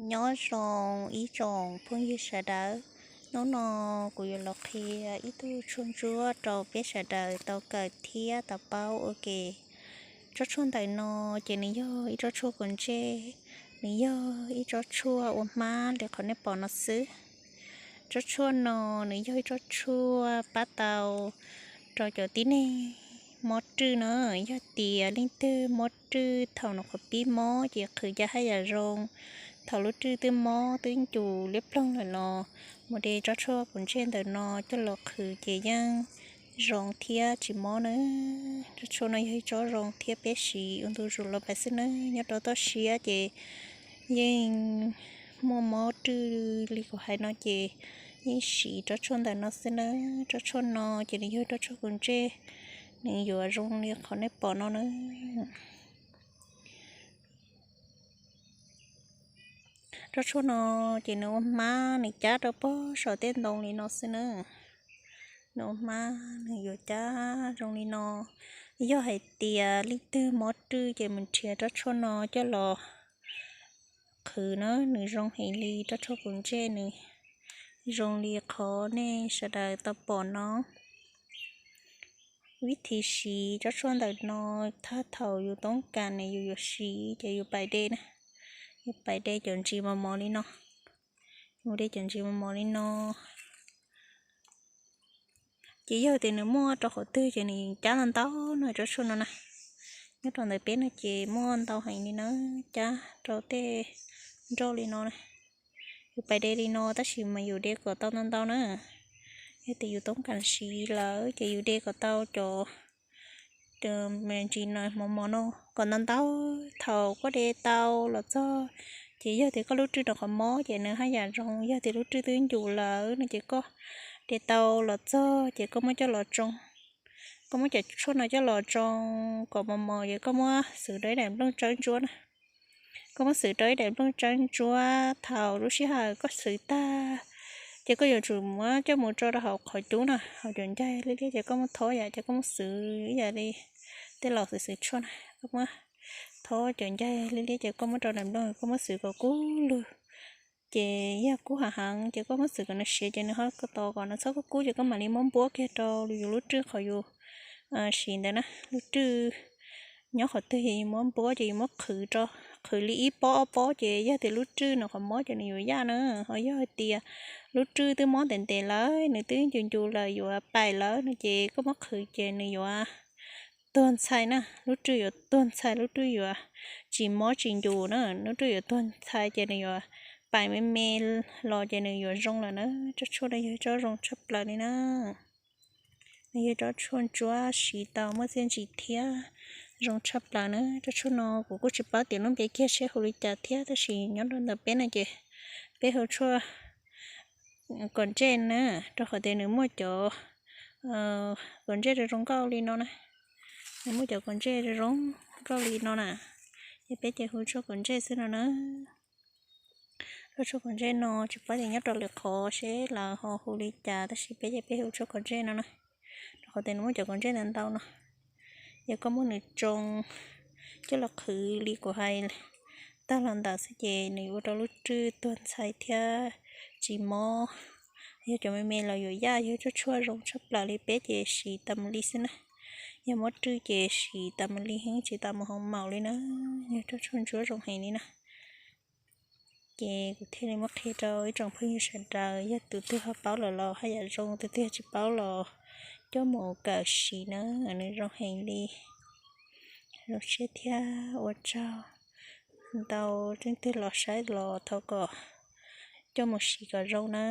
Nyob zoo ib tsoom phooj ywg sawv daws, hnub no kuv yuav los qhia ib tug tshuaj ntsuab rau peb sawv daws tau kawm thiab tau paub ua ke. Tsob tshuaj ntawm no ces nws yog ib tsob tshuaj kaus ntsej, nws yog ib tsob tshuaj ua hmab li qhov nej pom no xwb. Tsob tshuaj no nws yog ib tsob tshuaj pab tau rau cov tib neeg mob rwj no. Yog tias leej twg mob rwj thaum nws qhuav pib mob ces qhwv cov haj yam zoo. Thaum lub rwj twb mob twb ncus liab ploog lawm los mus de tsob tshuaj kaus ntsej ntawm no coj los qhwv ces yeej zoo thiab tsis mob na. Tsob tshuaj no yog ib tsob zoo thiab peb siv ua ntu zus los pais xwb na. Nyob rau toj siab ces yeej muaj mob rwj li kuv hais no ces yeej siv tsob tshuaj ntawm no xwb na. Tsob tshuaj no ces nws yog tsob tshuaj kaus ntsej, nws yuav zoo li qhov nej pom no na. Tsob tshuaj no ces nws ua hmab, nws cab rau pog saum tej ntoo li no xwb na. Nws ua hmab nws yuav cab zoo li no. Yog hais tias leej twg mob rwj ces mus nrhiav tsob tshuaj no coj los qhwv na, nws zoo heev li. Tsob tshuaj kaus ntsej nws zoo li qhov nej sawv daws tau pom no. Vib thib siv tsob tshuaj ntawm no, thaum yus toob kas ne yus yuav siv ces yus pais de na, yus pais de cov ntsis mos mos li no, yus de cov ntsis mos mos li no. Ces yog tias nws muaj rau qhov twg ces nws cab ntau ntau no tsob tshuaj no na. Nyob rau ntawm peb no ces muaj ntau heev li na, cab rau tej nroj li no na. Yus pais de li no tab sis mas yus de kom tau ntau ntau na. Yog tias yus toob kas siv lawm ces yus de kom tau cov ntsis no mos mos no kom ntau ntau. Thaum koj de tau los txog ces yog tias koj lub rwj rau qhov mob ces nws haj yam zoo. Yog tias lub rwj twb ncus lawm no ces koj de tau los txog ces koj muab coj los tsoo. Koj muab cov tshuaj no coj los tsoo kom mos mos ces koj muab xwv rau ib daim nplooj tsawb ntsuab na. Koj muab xwv rau ib daim nplooj tsawb ntsuab, thaum lub sij hawm koj xwv tag ces koj yuav tsum muab coj mus tso rau hauv qhov cub na, hauv cov ncaig liab liab ces koj muab thob yam ces koj muab xwv ib yam li tej laus xwv xwv tshuaj na. Koj muab thob cov ncaig liab liab ces koj muab rau daim nplooj, koj muab xwv kom kub lug. Ces yog kub heev heev ces koj muab xwv kom nws siav ces nws ho tos kom nws txhob kub kub ces koj mam li muab npuab kiag rau yus lub rwj qhov yus siv ntawd na. Lub rwj nyob qhov twg yus muab npuab ces yus muab qhwv rau, qhwv li ib pob ob pob ces yog tias lub rwj no qhov mob ces nws yuav yaj na. Ho yog hais tias lub rwj twb mob ntev ntev lawm, nws twb ncus ncus lawm, yuav paim lawm no ces koj muab qhwv ces nws yuav tuag ntxhais na. Lub rwj yuav tuag ntxhais, lub rwj yuav tsis mob tsis ncus na, lub rwj yuav tuag ntxhais ces nws yuav paim me me los ces nws yuav zoo lawm na. Tsob tshuaj no yog tsob zoo tshaj plaws li na. Nws yog tsob tshuaj ntsuab siv tau muaj txiaj ntsig thiab zoo tshaj plaws na. Tsob tshuaj no kuv kuj tsis paub tias lub npe kiag seb hu li cas thiab, tab sis nyob rau ntawm peb no ces peb hu tshuaj kaus ntsej na, rau qhov tias nws muaj cov kaus ntsej zoo zoo nkauj li no na. Nws muaj cov kaus ntsej zoo zoo nkauj li no na, ces peb ces hu tshuaj kaus ntsej xwb no na. Tsob tshuaj kaus ntsej no tsis paub tias nyob rau lwm qhov seb lawv ho hu li cas, tab sis peb ces peb hu tshuaj kaus ntsej no na, rau qhov tias nws muaj cov kaus ntsej ntau ntau no. Yog koj muab nws tsoo coj los qhwv li kuv hais tag los ntawd xwb ces nws yuav ua rau lub rwj tuag ntxhais thiab tsis mob. Yog cov me me los yuav yaj, yog tsob tshuaj zoo tshaj plaws li peb ces siv tas mus li xwb na. Yog mob rwj ces siv tas mus li heev, tsis tas mus hoo maum li na. Yog tsob tshuaj ntsuab zoo heev li na. Ces kuv thiaj li muab qhia rau ib tsoom phooj ywg sawv daws, yog tus twg ho paub lawm los haj yam zoo, tus twg tsis paub los coj mus kawm siv na, nws zoo heev li. Zoo siab thiab ua tsaug ntau, leej twg los saib los thov kom coj mus siv kom zoo na.